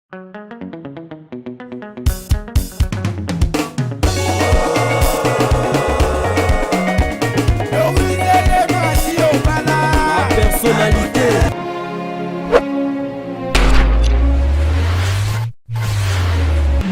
Personnalité.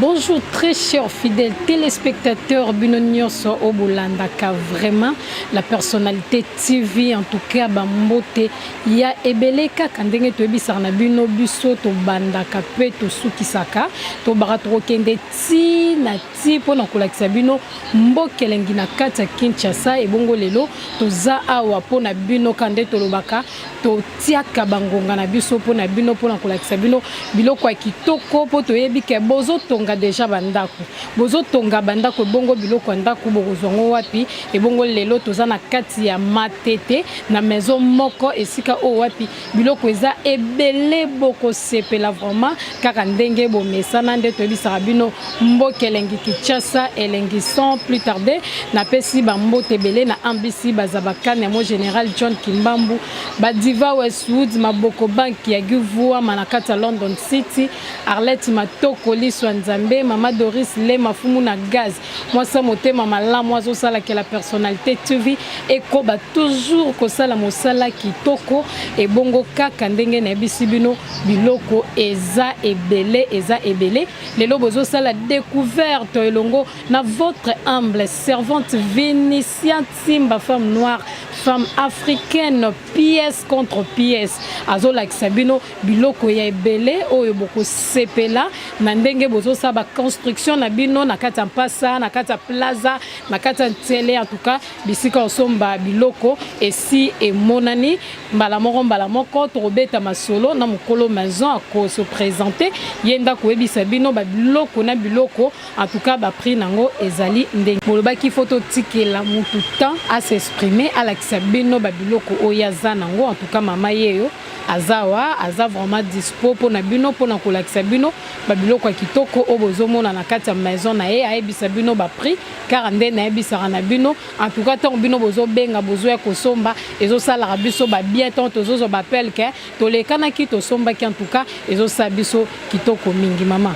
Bonjour très chers fidèles téléspectateurs bino nyonso oyo bolandaka vraiment la personnalité TV en tout cas bambote ya ebele kaka ndenge toyebisaka na bino biso tobandaka mpe tosukisaka tobaka tokokende ti na ti mpo na kolakisa bino mboka elengi na kati ya Kinshasa ebongo lelo toza awa mpo na bino ka nde tolobaka totiaka bangonga na biso mpo na bino mpo na kolakisa bino biloko ya kitoko mpo toyebi ke bozotonga deja bandako bozotonga bandako ebongo biloko ya ndako bokozwa yango wapi ebongo lelo toza na kati ya matete na maison moko esika oyo wapi biloko eza ebele bokosepela vraiment kaka ndenge bomesana nde toyebisaka bino mboka elengi Kinshasa elengi sans plus tarder napesi bambote ebele na ambisi bazabakane ya mo général John Kimbambu badiva Westwood maboko banki ya Givuama na kati ya London City Arlette Matoko liso ya Nzambe mama Doris Lema fumu na gaz mwasi ya motema malamu azosala ke la personnalité TV ekoba toujours kosala mosala kitoko ebongo kaka ndenge nayebisi bino biloko eza ebele eza ebele lelo bozosala découverte elongo na votre humble servante Vinicia Simba femme noire femme africaine pièce contre pièce azolakisa bino biloko ya ebele oyo bokosepela na ndenge bozosala ba construction na bino na kati ya mpasa na kati ya plaza na kati ya ntele en tout cas bisika osomba biloko esi emonani mbala moko mbala moko tokobeta masolo na mokolo maison akose présenter ye nde akoyebisa bino babiloko na biloko en tout cas baprix nango ezali ndenge bolobaki fo totikela mutu temps as'exprimer alakisa bino babiloko oyo aza nango en tout cas mama yeyo aza wa aza vraiment dispo mpona bino mpona kolakisa bino babiloko ya kitoko oyo bozomona na kati ya maison na ye ayebisa bino baprix kaka nde nayebisaka na bino en tout cas ntango bino bozobenga bozoya kosomba ezosalaka biso babien ntango tozozwa baappel ke tolekanaki tosombaki en tout cas ezosala biso kitoko mingi mama.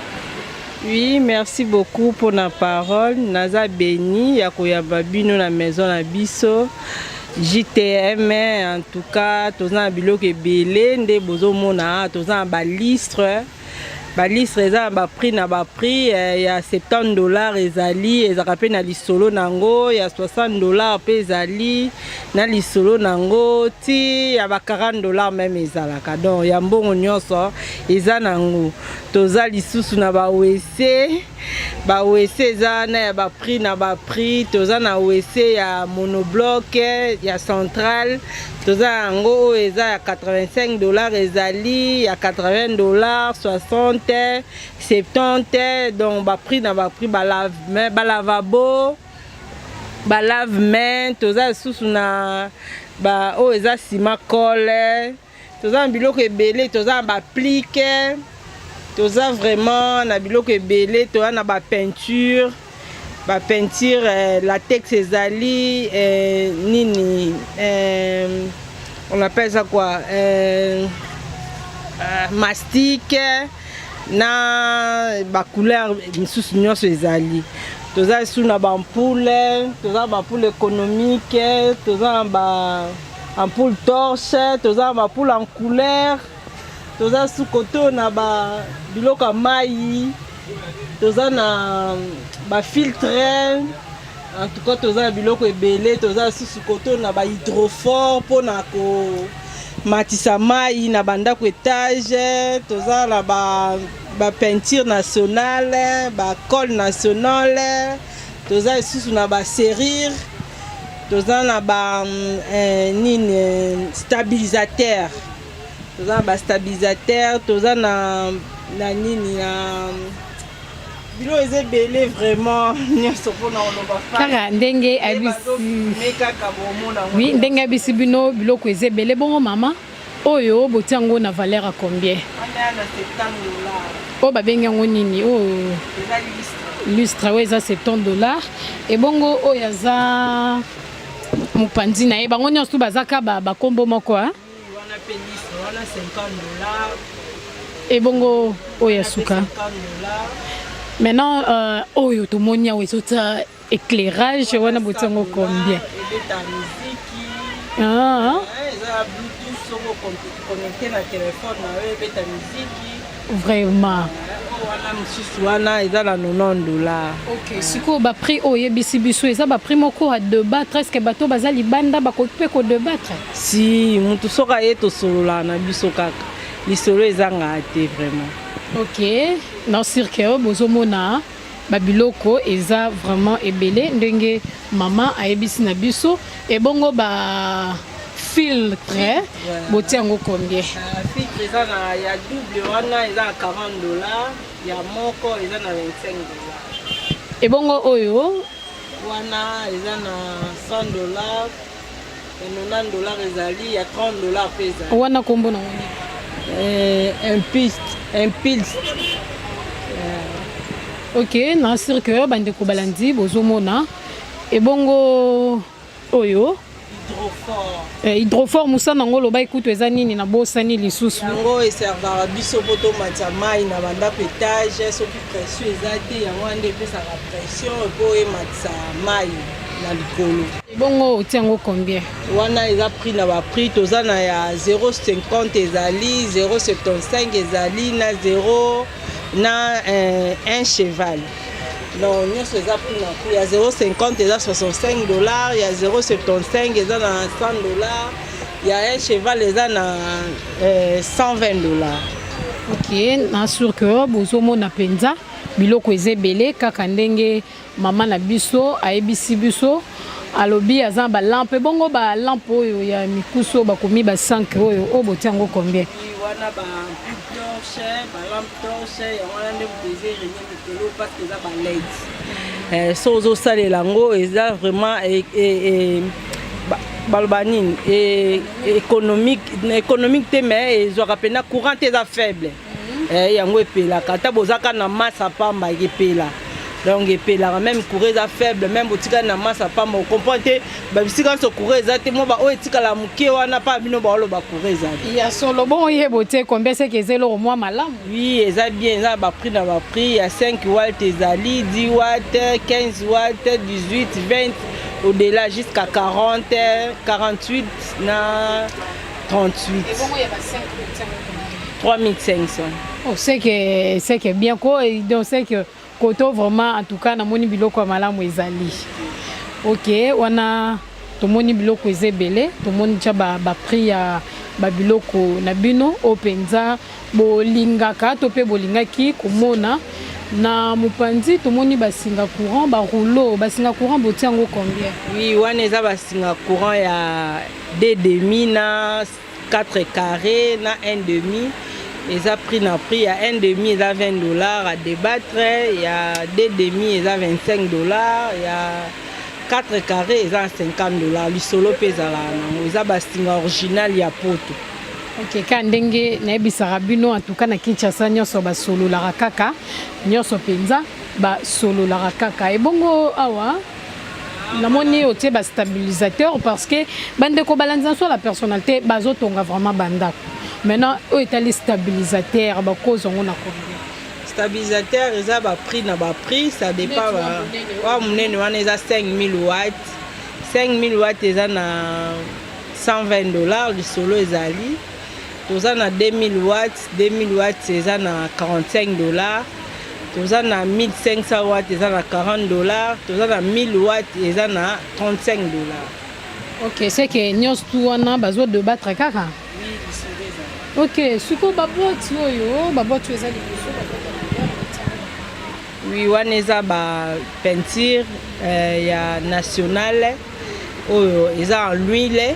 Oui, merci beaucoup pour la parole. Naza béni ya koyamba bino na maison na biso. JTM en tout cas toza na biloko ebele nde bozomona toza na balustre balustre eza na baprix na baprix ya 70 $ ezali ezalaka mpe na lisolo nango ya 60 $ mpe ezali na lisolo nango ti ya ba 40 $ même ezalaka donc ya mbongo nyonso eza nango. Toza lisusu na baWC baWC eza wana ya baprix na baprix. Toza na WC ya monobloc ya centrale toza yango oyo eza ya 85 $ ezali ya 80 $ 60 70 donc baprix na baprix balave balavabo balave-main. Toza lisusu na ba oyo eza ciment colle. Toza na biloko ebele toza na baapplique toza vraiment na biloko ebele toza na bapeinture bapeinture latex ezali nini on appelle ça quoi mastic na bacouleur misusu nyonso ezali. Toza lisusu na baampoule toza na baampoule économique toza na ba ampoule torche toza na baampoule en couleur toza su koto na ba biloko ya mai toza na bafiltre en tout cas toza na biloko ebele. Toza lisusu koto na bahydrophore mpona komatisa mai na bandako étage. Toza na bapeinture nationale bacolle nationale toza lisusu na baserrure toza na ba nini stabilisateur toza na bastabilisateur toza na nini na biloko eza ebele vraiment nyonso mpona koloba. Kaka ndenge ayebisi kaka bomona. Oui, ndenge ayebisi bino biloko eza ebele. Bongo mama oyo botia yango na valeur ya combien? Wana na 70 $. Oyo babengi yango nini oyo? Eza lustre. Lustre oyo eza 70 $ ebongo oyo aza mopanzi na ye bango nyonso tu baza ka bakombo moko wana mpe lustre wana 50 $. Ebongo oyo ya suka maintenant, oyo tomoni awa ezotia éclairage wana, botiango combien? Ebeta miziki. Ah. Eza Bluetooth, soko connecté na telefone na yo, ebeta miziki. Vraiment. Oyo wana mosusu wana eza na 90 $. Ok, sikoyo baprix oyo oyebisi biso eza baprix moko à débattre. Est ce que bato baza libanda bakoki mpe kodébattre? Si motu soki aye, tosololaka na biso kaka, lisolo ezangaka te vraiment. Ok, na sûr que oyo bozomona babiloko eza vraiment ebele ndenge mama ayebisi na biso. Ebongo ba filtre, botia yango combien? Filtre eza na ya double wana eza na 40 $, ya moko eza na 25 $. Ebongo oyo? Wana eza na 100 $, ya 90 $ ezali, ya 30 $ mpe ezali. Wana nkombo nango nini? Impulse, impulse. Ok, na sûr que bandeko balandi bozomona. Ebongo oyo? Hydrophore. Hydrophore, mosala yango oloba ekutu eza nini? Nabosani lisusu. Yango eservaka biso mpo tomatisa mai na bandako étage. Soki pression eza te, yango wana nde epesaka pression mpo ematisa mai na likolo. Ebongo otia yango combien? Wana eza prix na baprix. Toza na ya 0,50 ezali, 0,75 ezali, na 0 na 1 cheval. Donc nyonso eza prix na prix. Ya 0,50 eza 65 $, ya 0,75 eza na 100 $, ya 1 cheval eza na 120 $. Ok, na sûr que bozomona mpenza biloko eza ebele kaka ndenge mama na biso ayebisi biso. Alobi aza na balampe. Bongo balampe oyo ya mikusu oyo bakomi ba 5 oyo botia yango combien? Wana baampoule torche, balampe torche, yango wana nde moto eza erenie mikolo parce que eza baLED. So ozosalela yango, eza vraiment baloba nini, économique, économique te, mais ezwaka mpena courant te, eza faible. Yango epelaka ata bozaka na masa pamba, epela. Donc epelaka même courant eza faible, même botikali na masa pamba. Ocomprendre te, babisika nyonso courant eza te, mwa baoyo etikala moke wana mpa bino baoloba courant ezali. Ya solo. Bongo oyeba otie combien? Seke eza eloko mwa malamu. Oui, eza bien. Eza na baprix na baprix. Ya 5 watt ezali, 10 watt, 15 watt, 18, 20, au-delà jusqu'à 40, 48 na 38. Ebongo ya ba 5? 3500. Oh, c'est que bien ko. Donc c'est que koto vraiment, en tout cas namoni biloko ya malamu ezali. Ok, wana tomoni biloko eza ebele. Tomoni tia baprix ya babiloko na bino oyo mpenza bolingaka to mpe bolingaki komona. Na mopanzi tomoni basinga courant, barouleau, basinga courant, botia yango combien? Oui, wana eza basinga courant ya 2 demi na 4 carré na 1 demi. Eza prix na prix. Ya 1 demi eza 20 $ à débattre, ya 2 demi eza 25 $, ya 4 carré eza 50 $. Lisolo mpe ezalaka nango, eza basinga original ya poto. Ok, ka ndenge nayebisaka bino, en tout cas na Kinshasa nyonso basololaka kaka, nyonso mpenza basololaka kaka. Ebongo awa namoni otie bastabilisateur, parce que bandeko balandi na so la personnalité bazotonga vraiment bandako. Maintenant oyo etali stabilisateur, bakozwa yango na combien? Stabilisateur eza baprix na baprix, ça dépend. Wa monene wana eza 5000 watt. 5000 watt eza na 120 $. Lisolo ezali. Toza na 2000 watt. 2000 watt eza na 45 $. Toza na 1500 watt, eza na 40 $. Toza na 1000 watt, eza na 35 $. Ok, c'est que nyonso tu wana bazodébattre kaka. Oui, lisolo ezali. Ok, sikoyo baboîte oyo, baboîte oyo eza liboso, baboîte ya couleur. Oui, wana eza bapeinture ya nationale oyo eza en l'huile.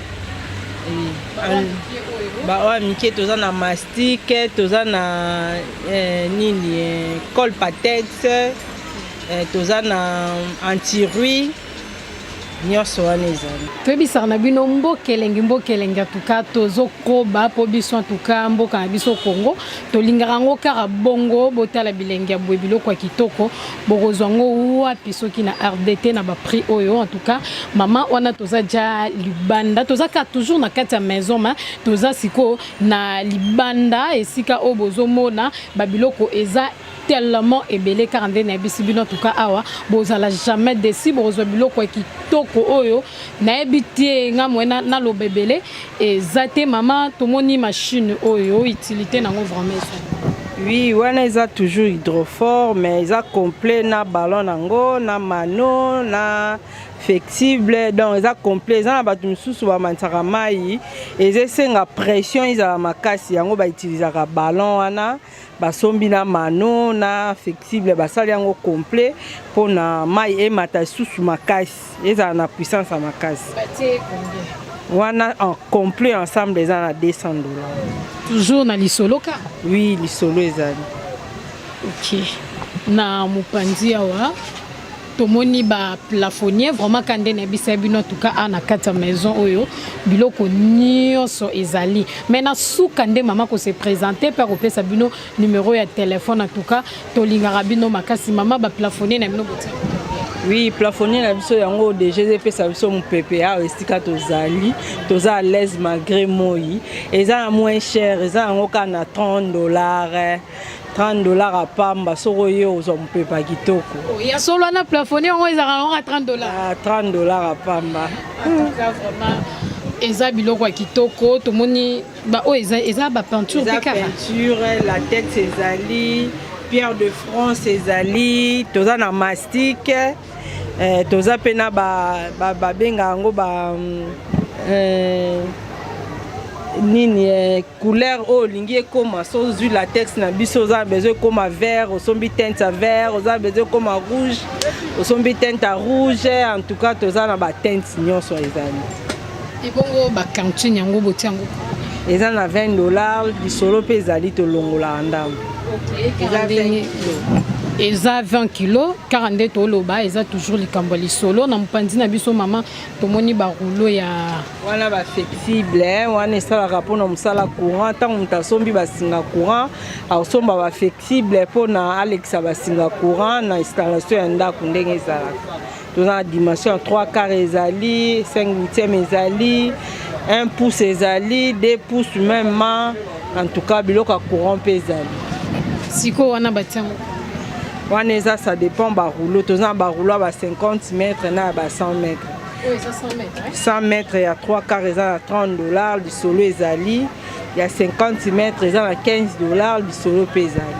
Baoyo mike, toza na mastic, toza na nini, colle Patex, toza na antirouille. Nyonso wana ezali. Toyebisaka na bino mboka elengi, mboka elengi. En tout cas tozokoba mpo biso, en tout cas mboka na biso Congo, tolingaka yango kaka bongo. Botala bilenge ya boye, biloko ya kitoko, bokozwa yango wapi soki na RDT na baprix oyo? En tout cas mama wana, toza ja libanda, toza kaka toujours na kati ya maison, ma toza sikoyo na libanda, esika oyo bozomona babiloko eza tellement ebele. Kaka nde nayebisi bino, en tout cas awa bozala jamais déçus, bokozwa biloko ya kitoko oyo nayebi te. Nga moye naloba ebele eza te. Mama, tomoni machine oyo, utilité nango vraiment eza? Oui, wana eza toujours hydrophore, mais eza complet na ballon nango, na mano, na flexible, donc eza complet. Eza na bato mosusu bamanisaka mai, eza esenga pression ezala makasi, yango bautilisaka ballon wana. Basombi na mano na flexible, basali yango complet mpona mai emata lisusu makasi, ezala na puissance ya makasi. Batie combien? Wana en complet ensemble eza na 200 $. Toujours na lisolo kaka? Oui, lisolo ezali. Ok, na mopanzi awa tomoni baplafonnier. Vraiment, ka nde nayebisa bino, en tout cas a na kati ya maison oyo biloko nyonso ezali. Mais na suka nde mama kose présenter mpe akopesa bino numéro ya téléphone. En tout cas tolingaka bino makasi. Mama, baplafonnier na bino botia? Oui, plafonnier na biso yango déjà ezepesa biso mopepe awa esika tozali, toza à l'aise malgré moi. Eza na moins cher, eza yango kaka na 30 $, 30 $ apamba. Soki oye, ozwa mopepe ya kitoko. Ya solo wana, plafonnier yango ezalaka nango 30 $? Ah, 30 $ apamba. En tout cas vraiment eza biloko ya kitoko. Tomoni oyo eza bapeinture eza mpe kaka? Peinture latex ezali, pierre de France ezali, toza na mastic, toza mpe na babenga yango ba nini, couleur oyo olingi ekóma. So ozwi latex na biso, oza na besoin ekóma vert, osombi teinte ya vert. Oza na besoin ekóma rouge, osombi teinte ya rouge. En tout cas toza na bateinte nyonso ezali. Ebongo bacantine yango botia yango? Eza na 20 $. Lisolo mpe ezali, tolongolaka ndambo. Eza 20 kilo. Eza 20 kilo kaka nde toloba, eza toujours likambo ya lisolo. Na mopanzi na biso, mama, tomoni barouleau ya Wana baflexible, wana esalaka mpona mosala courant. Ntango moto asombi basinga courant, akosomba baflexible mpona alekisa basinga courant na installation ya ndako. Ndenge ezalaka, toza na dimension ya 3 quart ezali, 5 huitième ezali, 1 pouce ezali, 2 pouce même. En tout cas biloko ya courant mpe ezali. Sikoyo wana batia yango? Wana eza, ça dépend barouleau. Toza na barouleau ya ba 50 mètre na ya ba 100 mètre. Oyo eza 100 mètre? 100 mètre ya 3 quart eza na 30 $, lisolo ezali. Ya 50 mètre eza na 15 $, lisolo mpe ezali.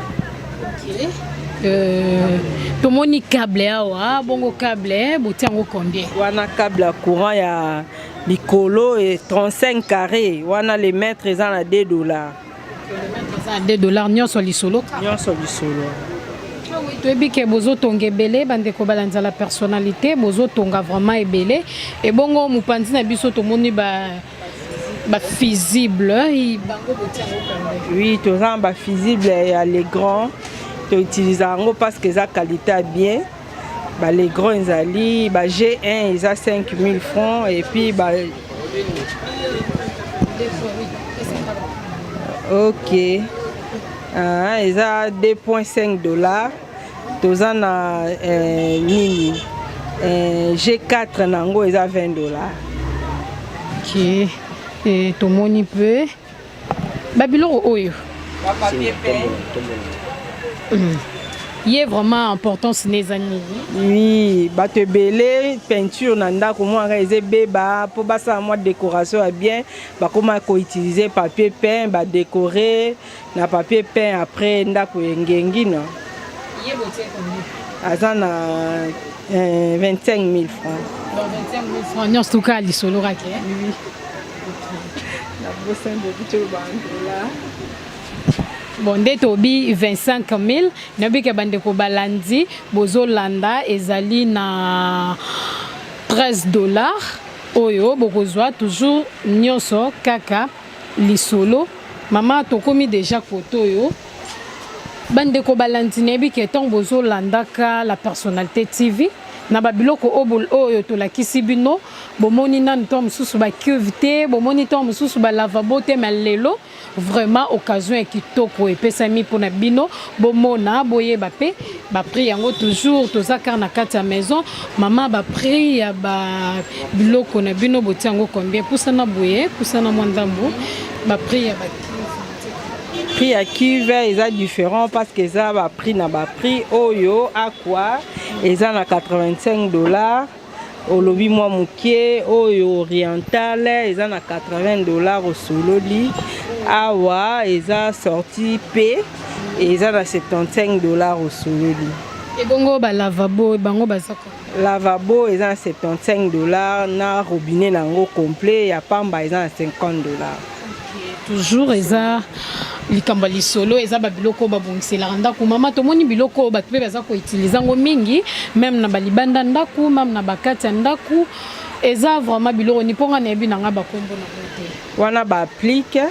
Ok. Tomoni câble awa. Bongo câble botia yango combien? Wana câble ya courant ya likolo e 35 carré wana, le mètre eza na 2 $. Eza na 2 $, nyonso lisolo kaka? Nyonso lisolo. Toyebi ke bozotonga ebele. Bandeko balanza la personnalité, bozotonga vraiment ebele. Ebongo mopanzi na biso tomoni ba bafusible, bango botia yango combien? Oui, toza na bafusible ya Legrand. Toutiliza yango parce que eza qualité ya bien. Balegrand ezali ba G1, eza 5000 francs, et puis ba ok, ah, eza 2.5 $. Toza na nini, G4 nango eza 20 $. Ok, e, tomoni mpe babiloko oyo. Bapapier peint. Ye vraiment importance ne eza nini? Oui, bato ebele peinture na ndako mwaka eza ebeba, mpo basala mwa décoration ya bien, bakóma koutiliser papier peint, badécore na papier peint, après ndako engengi no. Ye botie combien? Aza na 25 000 francs. Bon, 25 000 francs nyonso tuka lisolo kaka? Oui, nabosani bokuti bandola. Bon, nde tobi 25 000. Nayebi ke bandeko balandi bozolanda, ezali na 13 $ oyo bokozwa toujours nyonso kaka lisolo. Mama, tokomi déjà kote oyo. Bandeko balandi, nayebi ke ntango bozolandaka la personnalité TV. Na babiloko oyo tolakisi bino, bomoni nanu ntango mosusu bacuve te, bomoni ntango mosusu balavabo te, mais lelo vraiment occasion ya kitoko epesami mpona bino bomona, boyeba mpe baprix yango. Toujours toza kaka na kati ya maison. Mama, baprix ya babiloko na bino botia yango combien? Pusana boye, pusana mwa ndambo. Baprix ya ba Prix ya cuve eza différent parce que eza baprix na baprix. Oyo aqua eza na 85 $, olobi mwa moke. Oyo oriental eza na 80 $, osololi. Awa eza sorti p eza na 75 $, osololi. Ebongo balavabo, bango baza Lavabo eza na 75 $ na robinet na yango complet. Ya pamba eza na 50 $. Toujours eza likambo ya lisolo, eza babiloko oyo babongiselaka ndako. Mama, tomoni biloko oyo bato mpe baza koutiliser yango mingi, même na balibanda ndako, même na bakati ya ndako. Eza vraiment biloko ni mpo nga nayebi na nga bakombo nango te. Wana baapplique,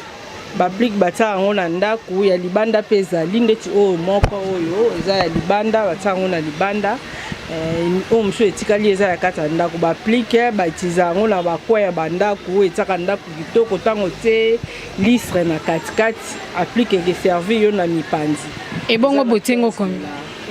baapplique batiaka yango na ndako. Ya libanda mpe ezali, ndeti oyo moko oyo eza ya libanda, batiaka yango na libanda. Oyo mosusu etikali eza ya kati ya ndako. Baapplique bautiliser yango na bacoin ya bandako, etiaka ndako kitoko. Ntango tie lustre na katikati, applique ekeservir yo na mipanzi. Ebongo botiengo combien?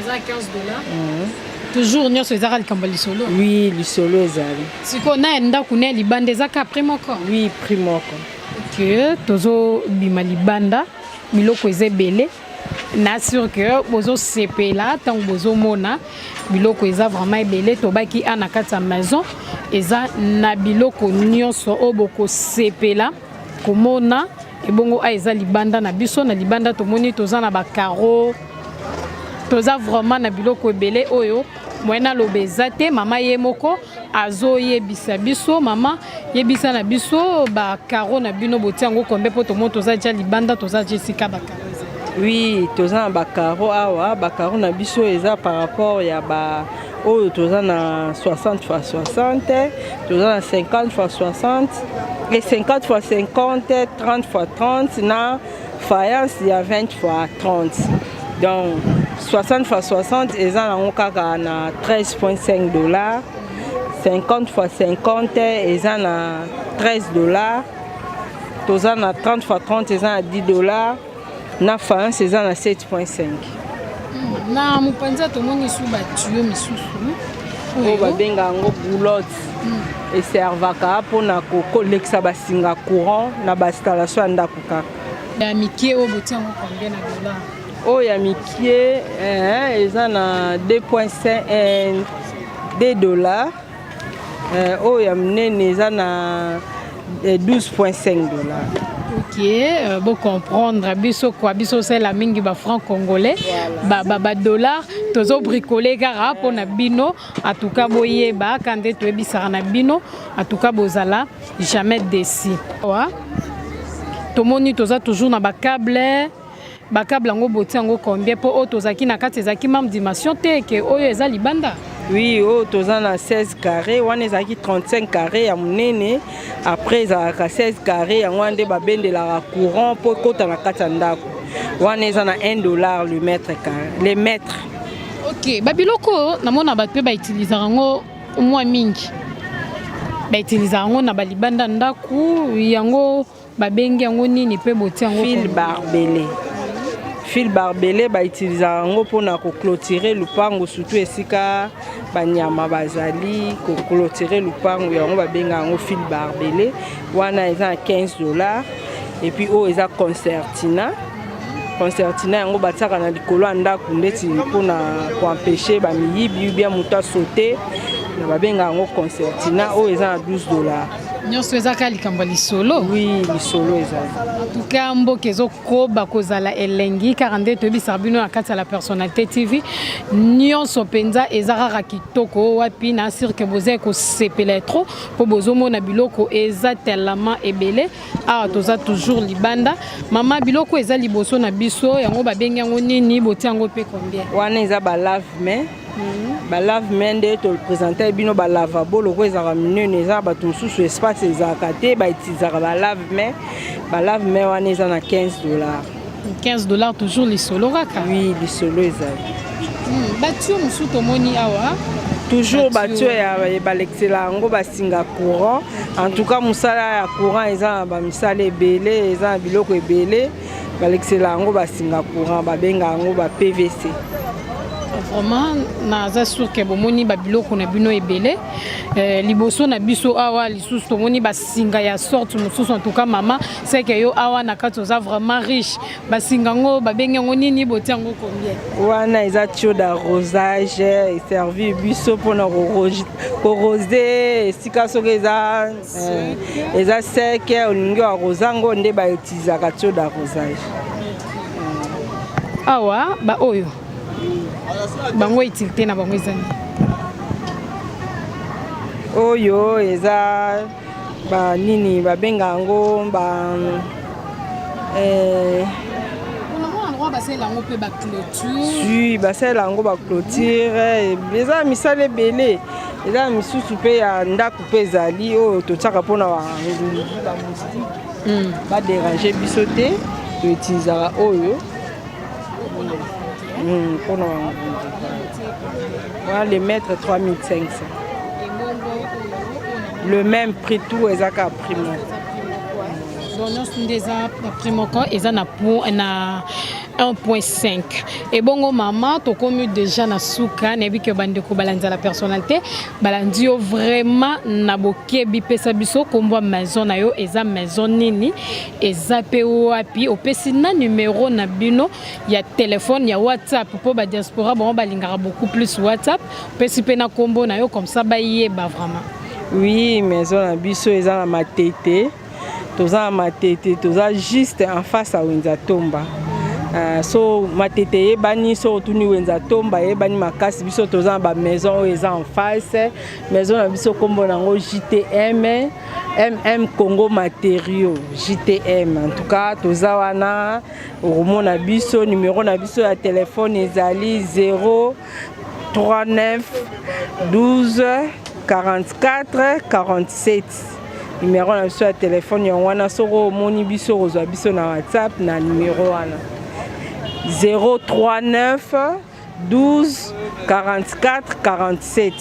Eza 15 $. Toujours nyonso ezaka likambo ya lisolo. Oui, lisolo ezali. Sikoyo na ya ndako na ya libanda eza ka prix moko? Oui, prix moko. Ok, tozobima libanda, biloko eza ebele. Na sûr que bozosepela ntango bozomona biloko eza vraiment ebele. Tobaki a na kati ya maison eza na biloko nyonso oyo bokosepela komona. Ebongo a eza libanda na biso. Na libanda tomoni toza na bacarreaux, toza vraiment na biloko ebele oyo moyen naloba eza te. Mama ye moko azoyebisa biso. Mama, yebisa na biso bacarreaux na bino botia yango combien? Mpo tomoni toza dia libanda, toza dia esika bacarreaux eza. Oui, toza na bacarreaux awa. Bacarreaux na biso eza par rapport ya ba oyo toza na 60 fois 60, toza na 50 fois 60 et 50 fois 50, 30 fois 30 na faïence ya 20 fois 30. Donc 60 fois 60 eza nango kaka na 13,5 $, 50 fois 50 eza na 13 $, toza na 30 fois 30 eza na 10 $, na faïence eza na 7,5. Na mopanzi tomoni su batuyau misusu. Oyo babenga yango goulotte, eservaka mpona kolekisa basinga courant na bainstallation ya ndako kaka. Ya mike oyo botia yango combien na dollar? Oyo ya mike eza na 2.5, 2 $. Oyo ya monene eza na 12,5 $. Ok, bocomprendre biso kwa biso osala mingi bafranc congolais, badollar tozobricole kaka mpona bino. En tout cas boyeba ka nde toyebisaka na bino. En tout cas bozala jamais déçus. Awa tomoni toza toujours na bacable. Bacable yango botia yango combien? Mpo oyo tozalaki na kati ezalaki même dimension te ke oyo eza libanda. Oui, oyo toza na 16 carré. Wana ezalaki 35 carré ya monene, après ezalaka 16 carré. Yango wana nde babendelaka courant mpo ekota na kati ya ndako. Wana eza na 1 $ le mètre carré, le mètre. Ok, babiloko namona bato mpe bautilisaka yango mwa mingi, bautilisaka yango na balibanda ndako. Yango babengi yango nini mpe botia yango? Fil barbelé. Fil barbelé bautilisaka yango mpona koclôturer lupango, surtout esika banyama bazali, koclôturer lupango. Yango babenga yango fil barbelé. Wana eza na 15 $. Et puis oyo eza concertina. Concertina yango batiaka na likolo ya ndako, ndeti mpona koempêcher bamiyibi bien moto asaute na. Babenga yango concertina. Oyo eza na 12 $. Nyonso eza kaka likambo ya lisolo. Oui, lisolo ezali. En tout cas mboka ezokoba kozala elengi kaka nde toyebisaka bino na kati ya La Personnalité TV. Nyonso mpenza eza kaka kitoko. Wapi na sûr que boza kosepela trop mpo bozomona biloko eza tellement ebele. Awa toza toujours libanda. Mama, biloko eza liboso na biso, yango babengi yango nini? Botia yango mpe combien? Wana eza balave-main. Balave-main nde toprésente bino. Balavabo loko ezalaka minene, eza na bato mosusu espace ezalaka te, bautilisaka balave-main. Balave-main wana eza na 15 $. 15 $ toujours, lisolo kaka. Oui, lisolo ezali. Batuyau mosusu tomoni awa. Toujours batuyau ya balekisela yango basinga courant. En tout cas, mosala ya courant eza na bamisala ebele, eza na biloko ebele. Balekisela yango basinga courant, babenga yango ba PVC. Vraiment, naza sûr ke bomoni babiloko na bino ebele. Liboso na biso awa lisusu tomoni basinga ya sorte mosusu. En tout cas, mama, c'est que yo awa na kati oza vraiment riche. Basinga yango babengi yango nini? Botia yango combien? Wana eza tuyau d'arrosage, eservi biso mpona koarroser esika soki eza sec, olingi oarroser yango, nde bautilisaka tuyau d'arrosage. Awa baoyo bango, utilité na bango eza nini? Oyo eza banini babenga yango ba Basalela yango mpe baclôture. Oui, basalela yango baclôture. Eza na misala ebele, eza na misusu mpe ya ndako mpe ezali oyo totiaka mpona bangungi, bamoustique badéranger biso te. Toutilisaka oyo mpona bangungi. Wana le mètre 3500, le même prix, tout eza kaka prix moko. Donc nyonso nde eza prix moko, eza na na 1.5. Ebongo mama, tokomi déjà na suka. Nayebi ke bandeko balandi la personnalité balandi yo vraiment na bokebi. Pesa biso nkombo ya maison na yo, eza maison nini, eza mpe wapi? Opesi na numero na bino ya telefone, ya WhatsApp, mpo badiaspora bango balingaka beaucoup plus WhatsApp. Opesi mpe na nkombo na yo, comme ça bayeba vraiment. Oui, maison na biso eza na Matete. Toza na Matete, toza juste en face ya Wenza Tomba. So Matete eyebani, so otuni Wenza Tomba, eyebani makasi. Biso toza na bamaison oyo eza en face. Maison na biso, nkombo nango JTM, MM Congo Matériaux, JTM. En tout cas, toza wana, okomona biso. Numero na biso ya telefone ezali 0 39 12 44 47. Numero na biso ya telefone yango wana. Soki omoni biso, kozwa biso na WhatsApp na numero wana 039 12 44 47.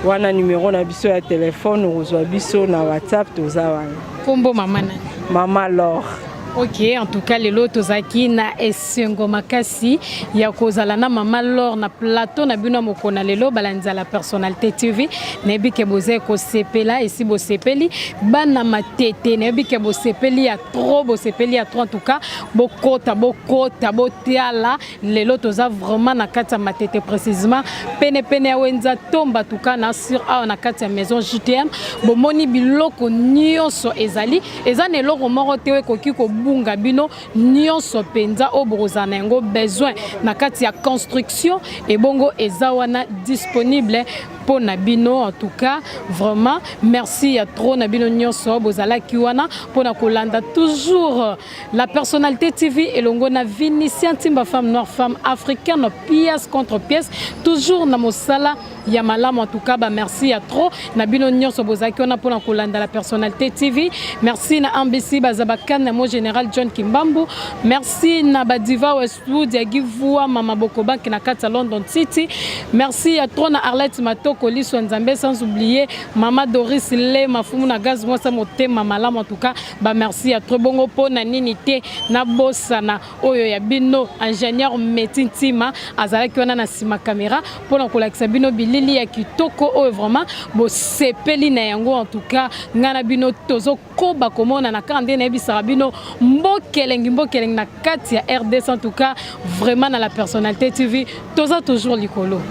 Wana numero na biso ya telefone, okozwa biso na WhatsApp, toza wana. Nkombo mama nani? Mama Lor. Ok, en tout cas, lelo tozalaki na esengo makasi ya kozala na mama Lor na plateau na bino ya mokolo na lelo. Balandi la personnalité TV, nayebi ke boza kosepela, esi bosepeli. Bana Matete, nayebi ke bosepeli ya trop, bosepeli ya trop. En tout cas, bokota, bokota, botiala. Lelo toza vraiment na kati ya Matete, précisément penepene ya Wenza Tomba. Tuka na sur awa na kati ya maison JTM, bomoni biloko nyonso ezali. Eza na eloko moko te oyo ekoki kobunga bino. Nyonso mpenza oyo bokozala na yango besoin na kati ya construction, ebongo eza wana disponible mpo na bino. En tout cas, vraiment merci ya trop na bino nyonso bozalaki wana mpona kolanda toujours la personnalité TV elongo na Vinician Ntimba, femme noire, femme africaine, pièce contre pièce, toujours na mosala ya malamu. En tout cas, ba merci ya trop na bino nyonso bozalaki wana mpona kolanda la personnalité TV. Merci na Ambc Bazabakane na mo général John Kimbambu. Merci na Badiva Westwood ya Givua, mama Bokobank na kati ya London City. Merci ya trop na Arlette Matoko, liso ya Nzambe, sans oublier mama Doris Le Mafumu na gaz, mwasa motema malamu. En tout cas, ba merci ya trop. Bongo mpo na nini te nabosana oyo ya bino ingénieur Meti Ntima, azalaki wana na nsima caméra mpona kolakisa bino bilili ya kitoko oyo vraiment bosepeli na yango. En tout cas, ngai na bino tozokoba komonana kaka nde nayebisaka bino, mbokelengi, mbokelengi na kati ya RDC. En tout cas, vraiment, na la personnalité TV, toza toujours likolo.